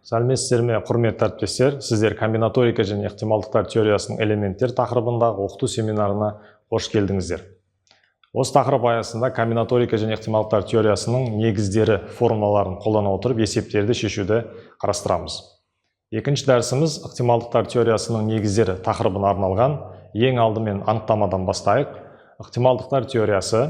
Сәлеметсіздер ме, құрметті әріптестер! Сіздер комбинаторика және ықтималдықтар теориясының элементтері тақырыбындағы оқыту семинарына қош келдіңіздер. Осы тақырып аясында комбинаторика және ықтималдықтар теориясының негіздері формулаларын қолдана отырып, есептерді шешуді қарастырамыз. Екінші дәрісіміз ықтималдықтар теориясының негіздері тақырыбына арналған. Ең алдымен анықтамадан бастайық. Ықтималдықтар теориясы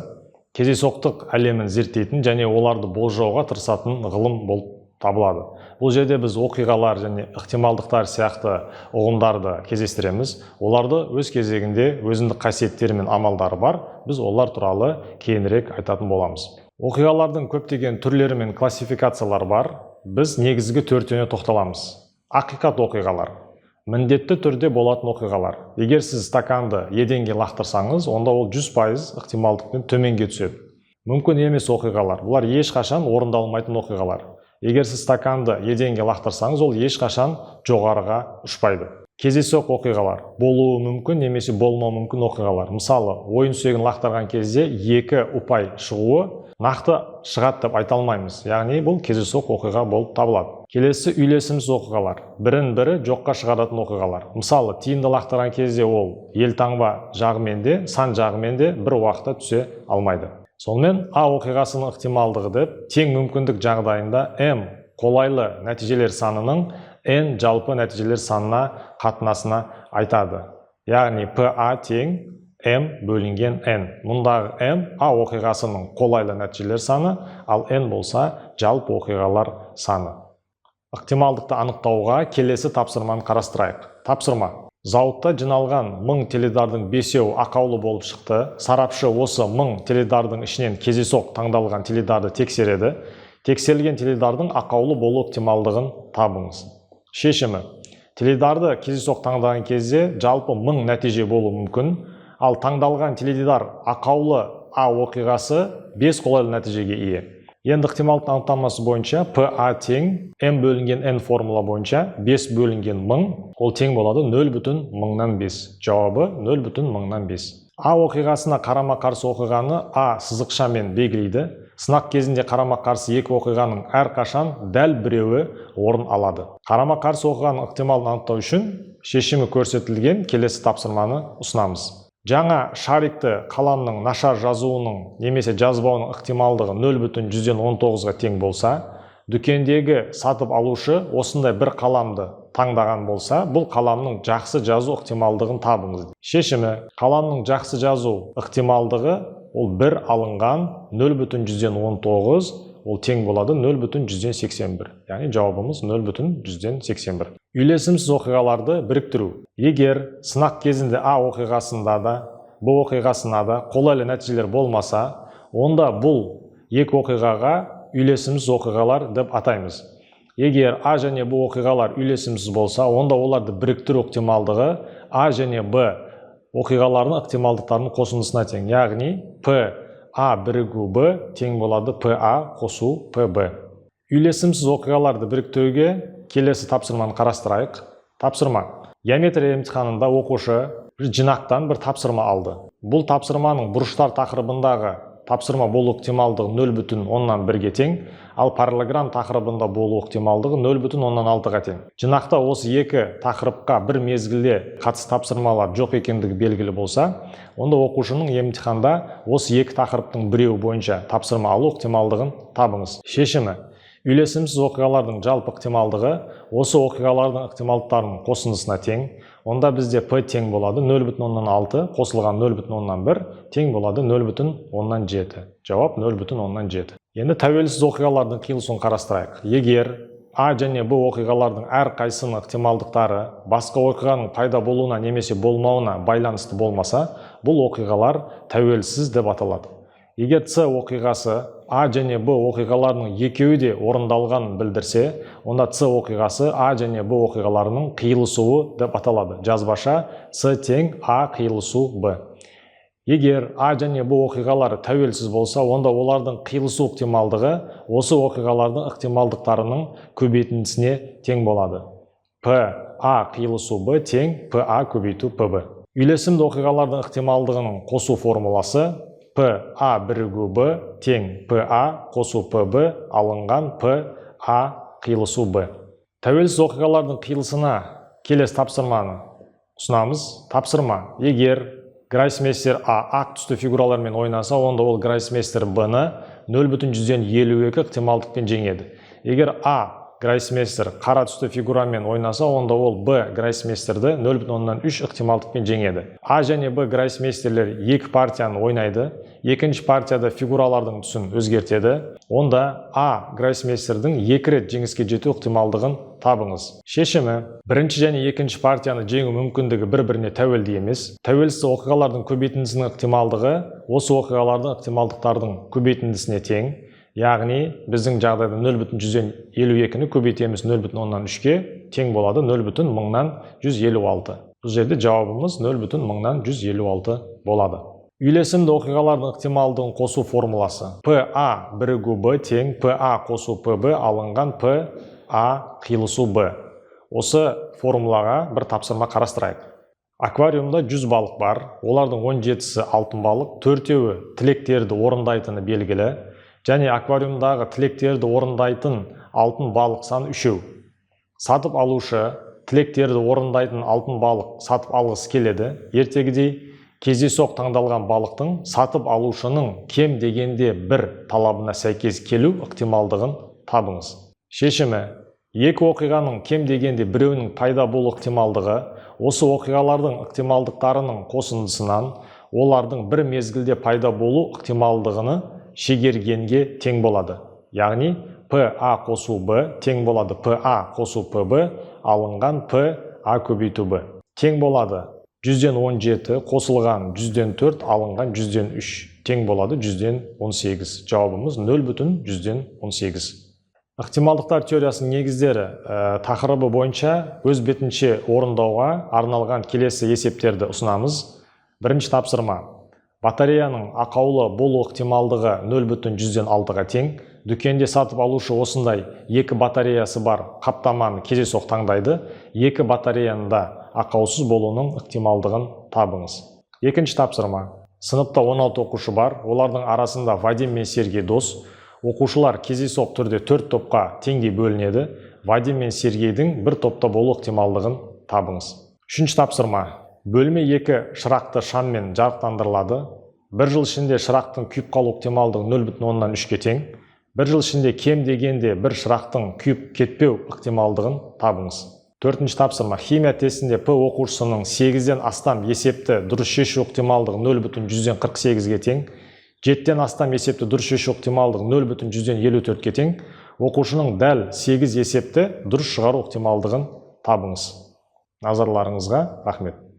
кездейсоқтық әлемін зерттейтін және оларды болжауға тырысатын ғылым болып табылады. Бұл жерде біз оқиғалар және ықтималдықтар сияқты ұғымдарды кездестіреміз. Оларды өз кезегінде өзіндік қасиеттері мен амалдары бар. Біз олар туралы кейінірек айтатын боламыз. Оқиғалардың көптеген түрлері мен классификациялары бар. Біз негізгі төртеуіне тоқталамыз. Ақиқат оқиғалар: міндетті түрде болатын оқиғалар. Егер сіз стаканды еденге лақтырсаңыз, онда ол 100% ықтималдықпен төменге түседі. Мүмкін емес оқиғалар: бұлар ешқашан орындалмайтын оқиғалар. Егер сіз стаканды еденге лақтырсаңыз, ол ешқашан жоғарыға ұшпайды. Кездейсоқ оқиғалар: болуы мүмкін немесе болмауы мүмкін оқиғалар. Мысалы, ойын сүйегін лақтырған кезде екі ұпай шығуы нақты шығады деп айта алмаймыз, яғни бұл кездейсоқ оқиға болып табылады. Келесі үйлесімсіз оқиғалар: бірін бірі жоққа шығаратын оқиғалар. Мысалы, тиынды лақтырған кезде ол елтаңба жағымен де, сан жағымен де бір уақытта түсе алмайды. Сонымен, А оқиғасының ықтималдығы деп тең мүмкіндік жағдайында М қолайлы нәтижелер санының N жалпы нәтижелер санына қатынасына айтады. Яғни PA тең М бөлінген N. Мұндағы М — А оқиғасының қолайлы нәтижелер саны, ал N болса жалпы оқиғалар саны. Ықтималдықты анықтауға келесі тапсырманы қарастырайық. Тапсырма: зауытта жиналған 1000 теледидардың бесеуі ақаулы болып шықты. Сарапшы осы 1000 теледидардың ішінен кездейсоқ таңдалған теледидарды тексереді. Тексерілген теледидардың ақаулы болу ықтималдығын табыңыз. Шешімі: теледидарды кездейсоқ таңдаған кезде жалпы 1000 нәтиже болуы мүмкін, ал таңдалған теледидар ақаулы А оқиғасы 5 қолайлы нәтижеге ие. Енді ықтималдық анықтамасы бойынша PA тең М бөлінген N. Формула бойынша 5 бөлінген 1000, ол тең болады 0 бүтін мыңнан 5. Жауабы 0 бүтін мыңнан 5. А оқиғасына қарама-қарсы оқиғаны А сызықшамен белгілейді. Сынақ кезінде қарама-қарсы екі оқиғаның әрқашан дәл біреуі орын алады. Қарама-қарсы оқиғаның ықтималын анықтау үшін шешімі көрсетілген келесі тапсырманы ұсынамыз. Жаңа шарикті қаламның нашар жазуының немесе жазбауының ықтималдығы 0,19-ға тең болса, дүкендегі сатып алушы осындай бір қаламды таңдаған болса, бұл қаламның жақсы жазу ықтималдығын табыңыз. Шешімі: қаламның жақсы жазу ықтималдығы ол бір алынған 0,19, ол тең болады 0,81, яғни жауабымыз 0,81. Үйлесімсіз оқиғаларды біріктіру: егер сынақ кезінде А оқиғасында да, Б оқиғасына да қолайлы нәтижелер болмаса, онда бұл екі оқиғаға үйлесімсіз оқиғалар деп атаймыз. Егер А және Б оқиғалар үйлесімсіз болса, онда оларды біріктіру ықтималдығы А және Б оқиғаларының ықтималдықтарының қосындысына тең, яғни П А бірігу Б тең болады ПА қосу ПБ. Үйлесімсіз оқиғаларды біріктіруге келесі тапсырманы қарастырайық. Тапсырма: геометрия емтиханында оқушы бір жинақтан бір тапсырма алды. Бұл тапсырманың бұрыштар тақырыбындағы тапсырма болу ықтималдығы 0,1-ге тең, ал параллелограмм тақырыбында болу ықтималдығы 0,6-ға тең. Жинақта осы екі тақырыпқа бір мезгілде қатысты тапсырмалар жоқ екендігі белгілі болса, онда оқушының емтиханда осы екі тақырыптың біреуі бойынша тапсырма алу ықтималдығын табыңыз. Шешімі: үйлесімсіз оқиғалардың жалпы ықтималдығы осы оқиғалардың ықтималдықтарының қосындысына тең. Онда бізде П тең болады 0,6 қосылған 0,1 тең болады 0,7. Жауап 0,7. Енді тәуелсіз оқиғалардың қиылысуын қарастырайық. Егер А және Б оқиғалардың әрқайсысының ықтималдықтары басқа оқиғаның пайда болуына немесе болмауына байланысты болмаса, бұл оқиғалар тәуелсіз деп аталады. Егер С оқиғасы А және Б оқиғаларының екеуі де орындалғанын білдірсе, онда С оқиғасы А және Б оқиғаларының қиылысуы деп аталады. Жазбаша: С тең А қиылысу Б. Егер А және Б оқиғалары тәуелсіз болса, онда олардың қиылысу ықтималдығы осы оқиғалардың ықтималдықтарының көбейтіндісіне тең болады. П А қиылысу Б тең ПА көбейту ПБ. Үйлесімді оқиғалардың ықтималдығының қосу формуласы: П А бірігу Б тең ПА қосу ПБ алынған П А қиылысу Б. Тәуелсіз оқиғалардың қиылысына келесі тапсырманы ұсынамыз. Тапсырма: егер гроссмейстер А ақ түсті фигуралармен ойнаса, онда ол гроссмейстер Б-ны 0,52 ықтималдықпен жеңеді. Егер А гроссмейстер қара түсті фигурамен ойнаса, онда ол Б гроссмейстерді 0,3 ықтималдықпен жеңеді. А және Б гроссмейстерлер екі партияны ойнайды, екінші партияда фигуралардың түсін өзгертеді. Онда А гроссмейстердің екі рет жеңіске жету ықтималдығын табыңыз. Шешімі: бірінші және екінші партияны жеңу мүмкіндігі бір-біріне тәуелді емес. Тәуелсіз оқиғалардың көбейтіндісінің ықтималдығы осы оқиғалардың ықтималдықтардың көбейтіндісіне тең, яғни біздің жағдайда 0,52-ні көбейтеміз 0,3-ке, тең болады 0,1156. Бұл жерде жауабымыз 0,1156 болады. Үйлесімді оқиғалардың ықтималдығын қосу формуласы: ПА бірігу Б тең ПА қосу ПБ алынған ПА қиылысу Б. Осы формулаға бір тапсырма қарастырайық. Аквариумда 100 балық бар, олардың 17-сі алтын балық, төртеуі тілектерді орындайтыны белгілі және аквариумдағы тілектерді орындайтын алтын балық саны үшеу. Сатып алушы тілектерді орындайтын алтын балық сатып алғысы келеді. Ертегідей кездейсоқ таңдалған балықтың сатып алушының кем дегенде бір талабына сәйкес келу ықтималдығын табыңыз. Шешімі: екі оқиғаның кем дегенде біреуінің пайда болу ықтималдығы осы оқиғалардың ықтималдықтарының қосындысынан олардың бір мезгілде пайда болу ықтималдығыны шегергенге тең болады, яғни ПА қосу Б тең болады ПА қосу ПБ алынған ПА көбейту Б, тең болады 17% қосылған 4% алынған 3% тең болады 18%. Жауабымыз 0,18. Ықтималдықтар теориясының негіздері тақырыбы бойынша өз бетінше орындауға арналған келесі есептерді ұсынамыз. Бірінші тапсырма: батареяның ақаулы болу ықтималдығы 0,6-ға тең. Дүкенде сатып алушы осындай екі батареясы бар қаптаманы кездейсоқ таңдайды. Екі батареяның да ақаусыз болуының ықтималдығын табыңыз. Екінші тапсырма: сыныпта 16 оқушы бар, олардың арасында Вадим мен Сергей дос. Оқушылар кездейсоқ түрде төрт топқа теңдей бөлінеді. Вадим мен Сергейдің бір топта болу ықтималдығын табыңыз. Үшінші тапсырма: бөлме екі шырақты шаммен жарықтандырылады. Бір жыл ішінде шырақтың күйіп қалу ықтималдығы 0,3-ке тең. Бір жыл ішінде кем дегенде бір шырақтың күйіп кетпеу ықтималдығын табыңыз. Төртінші тапсырма: химия тестінде П оқушысының 8-ден астам есепті дұрыс шешу ықтималдығы 0,48-ге тең, 7-ден астам есепті дұрыс шешу ықтималдығы 0,54-ке тең. Оқушының дәл 8 есепті дұрыс шығару ықтималдығын табыңыз. Назарларыңызға рахмет.